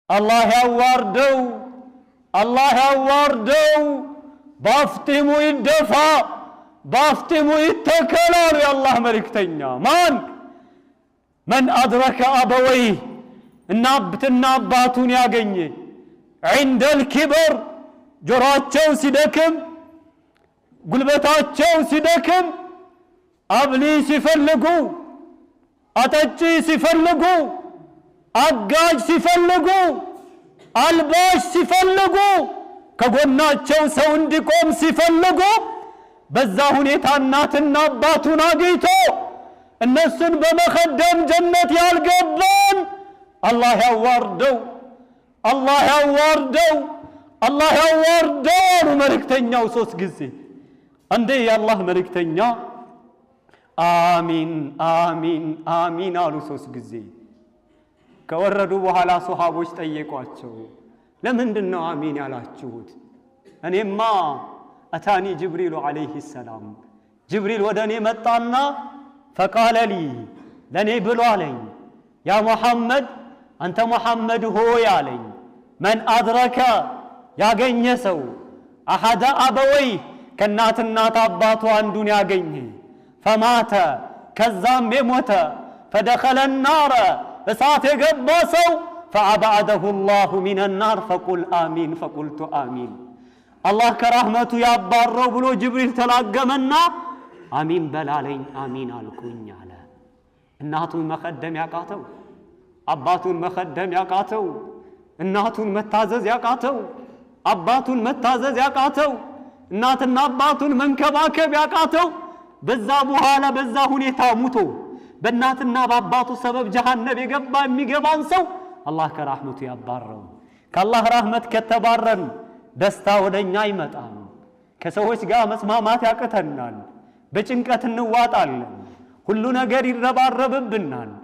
አላህ ያዋርደው፣ አላህ ያዋርደው፣ ባፍጢሙ ይደፋ፣ ባፍጢሙ ይተከል አሉ የአላህ መልእክተኛ። ማን? من أدرك أبويه፣ እናትና አባቱን ያገኘ፣ عند الكبر፣ ጆሮአቸው ሲደክም፣ ጉልበታቸው ሲደክም፣ አብሊ ሲፈልጉ፣ አጠጪ ሲፈልጉ፣ አጋዥ ሲፈልጉ፣ አልባሽ ሲፈልጉ፣ ከጎናቸው ሰው እንዲቆም ሲፈልጉ፣ በዛ ሁኔታ እናትና አባቱን አግኝቶ እነሱን በመኸደም ጀነት ያልገባን አላህ ያዋርደው፣ አላህ ያዋርደው፣ አላህ ያዋርደው አሉ መልእክተኛው ሶስት ጊዜ። እንዴ የአላህ መልእክተኛ፣ አሚን፣ አሚን፣ አሚን አሉ ሶስት ጊዜ። ከወረዱ በኋላ ሶሃቦች ጠየቋቸው፣ ለምንድን ነው አሚን ያላችሁት? እኔማ أتاني جبريل عليه السلام፣ ጅብሪል ወደ እኔ መጣና فقال لي፣ ለእኔ ብሎ አለኝ፣ يا محمد፣ አንተ ሙሐመድ ሆይ አለኝ፣ من أدرك፣ ያገኘ ሰው፣ أحد أبويه፣ ከእናትና አባቱ አንዱን ያገኘ፣ فمات፣ ከዛም የሞተ፣ فدخل النار፣ እሳት የገባ ሰው፣ فأبعده الله من النار فقل آمين فقلت آمين፣ አላህ ከራህመቱ ያባረው ብሎ ጅብሪል ተላገመና አሚን በላለኝ፣ አሚን አልኩኝ አለ። እናቱን መኸደም ያቃተው፣ አባቱን መኸደም ያቃተው፣ እናቱን መታዘዝ ያቃተው፣ አባቱን መታዘዝ ያቃተው፣ እናትና አባቱን መንከባከብ ያቃተው፣ በዛ በኋላ በዛ ሁኔታ ሙቶ በእናትና በአባቱ ሰበብ ጀሃነም የገባ የሚገባን ሰው አላህ ከራህመቱ ያባረው። ከአላህ ራህመት ከተባረን ደስታ ወደኛ አይመጣም። ከሰዎች ጋር መስማማት ያቅተናል። በጭንቀት እንዋጣለን። ሁሉ ነገር ይረባረብብናል።